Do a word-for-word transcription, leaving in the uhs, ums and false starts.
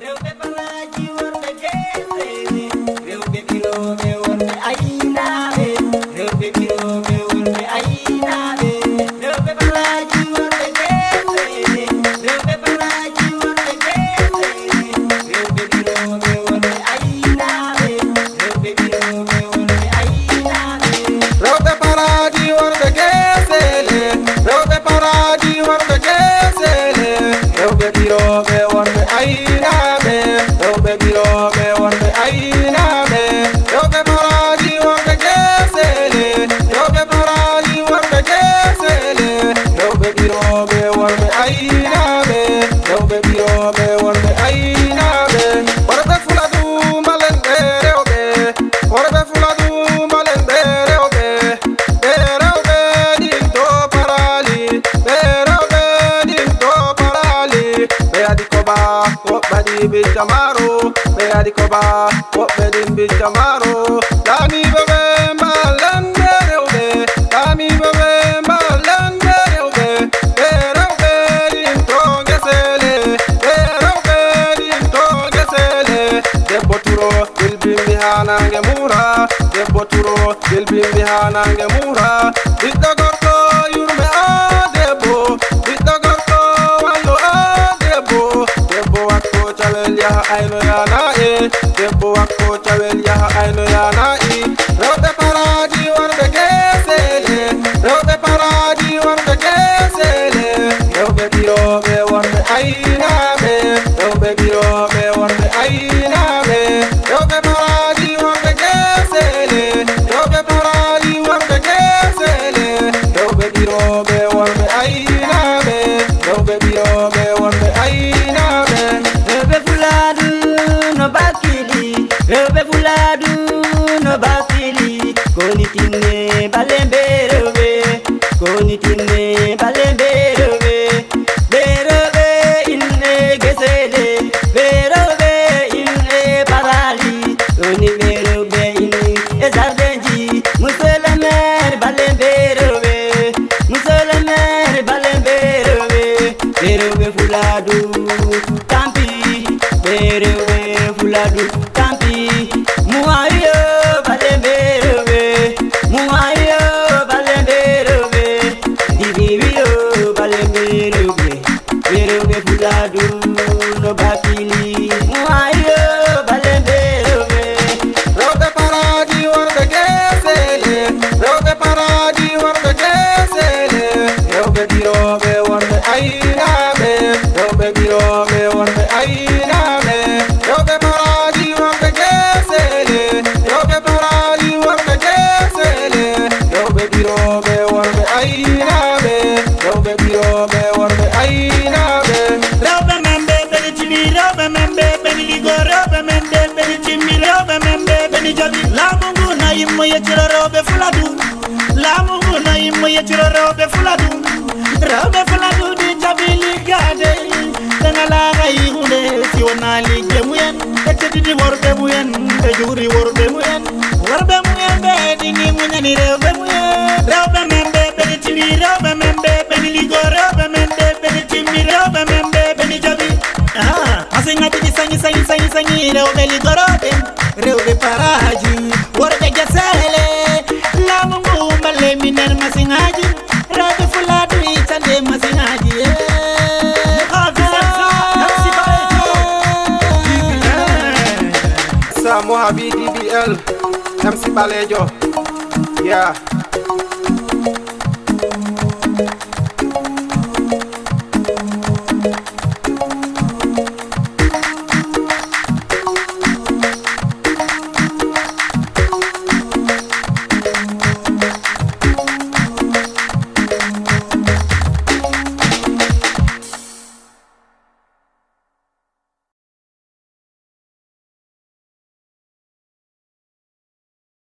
Rewɓe paraaji worɓe geseele, rewɓe ɓirooɓe worɓe aynaaɓe, rewɓe ɓirooɓe worɓe aynaaɓe, rewɓe paraaji worɓe geseele, rewɓe paraaji worɓe geseele, rewɓe ɓirooɓe worɓe aynaaɓe, rewɓe ɓirooɓe worɓe aynaaɓe. Rewɓe paraaji worɓe geseele, rewɓe paraaji worɓe geseele, rewɓe ɓirooɓe worɓe aynaaɓe, rewɓe ɓirooɓe worɓe aynaaɓe, rewɓe paraaji worɓe geseele, rewɓe paraaji worɓe geseele, rewɓe ɓirooɓe worɓe aynaaɓe, rewɓe ɓirooɓe worɓe aynaaɓe, worɓe Fuladu mbalen ɓe rewɓe, worɓe Fuladu mbalen ɓe rewɓe, ɓe rewɓe ɗin to paraali, ɓe rewɓe ɗin to paraali, ɓe adi koba, woɓɓe ɗi bicca maaro, ɓe adi koba, woɓɓe ɗin bicca maaro, laamiiɓe ɓe mbalen ɓe rewɓe, laamiiɓe ɓe mbalen ɓe rewɓe, ɓe rewɓe ɗin to geseele, ɓe rewɓe ɗin to geseele, debbo turo, bilbimbi haa naange muura, debbo turo, bilbimbi haa naange muura, ɓiɗɗo gorko yurme a debbo, ɓiɗɗo gorko wallo a debbo, debbo wakko cawel yaha ayno yana e, debbo wakko cawel yaha ayno yana i, rewɓe paraaji worɓe geseele, rewɓe paraaji worɓe geseele, rewɓe ɓirooɓe worɓe aynaaɓe, rewɓe ɓirooɓe worɓe aynaaɓe, rewɓe paraaji worɓe geseele, rewɓe paraaji worɓe geseele, rewɓe ɓirooɓe worɓe aynaaɓe, rewɓe ɓirooɓe worɓe aynaaɓe. Rewɓe Fuladu no bakili, rewɓe Fuladu no bakili, koni tinne balembe rewɓe, koni tinne balembe rewɓe, ɓe rewɓe inne geseele, ɓe rewɓe inne parali, koni ɓe rewɓe inne e jardinji, monsieur le maire balembe rewɓe, monsieur le maire balembe rewɓe, ɓe rewɓe Fuladu tampi, ɓe rewɓe Fuladu tampi, muwayo balembe rewɓe, muwayo balembe rewɓe, dibiwiyo balembe rewɓe, ɓe rewɓe Fuladu no bakili, muwayo balembe rewɓe. Rewɓe paraaji worɓe geseele, rewɓe paraaji worɓe geseele, rewɓe ɓirooɓe worɓe aynaaɓe, rewɓe ɓirooɓe worɓe aynaaɓe, rewɓe paraaji worɓe geseele, rewɓe paraaji worɓe geseele, rewɓe ɓirooɓe worɓe aynaaɓe, rewɓe ɓirooɓe worɓe aynaaɓe. Rewɓe men ɓe ɓeni tini, rewɓe men ɓe ɓeni ligo, rewɓe men ɓe ɓeni timmi, rewɓe men ɓe ɓeni jaɓi. Laamu ngu na yimmo yettiro rewɓe Fuladu. Laamu ngu na yimmo yettiro rewɓe Fuladu. Rewɓe Fuladu ɗi jaɓi liggaade. Ɓe ngalaa hay huunde si wonaa ligge mumen. Ɓe teddini worɓe mumen, ɓe juuri worɓe mumen. Worɓe mumen ɓe ɗini muñani rewɓe mumen. Rewɓe men ɓe ɓeni tini, rewɓe men ɓe ɓeni ligo, rewɓe men ɓe ɓeni timmi, rewɓe men ɓe ɓeni jaɓi. Ah, masiŋaaji ɗi sañi, sañi, sañi, sañi, rewɓe ligorooɓe, rewɓe paraaji, worɓe geseele. Laamu ngu balle minen masiŋaaji, rewɓe Fuladu itande masiŋaaji. Eh. Sa Mohabi D B L, M C Balejo. Yeah.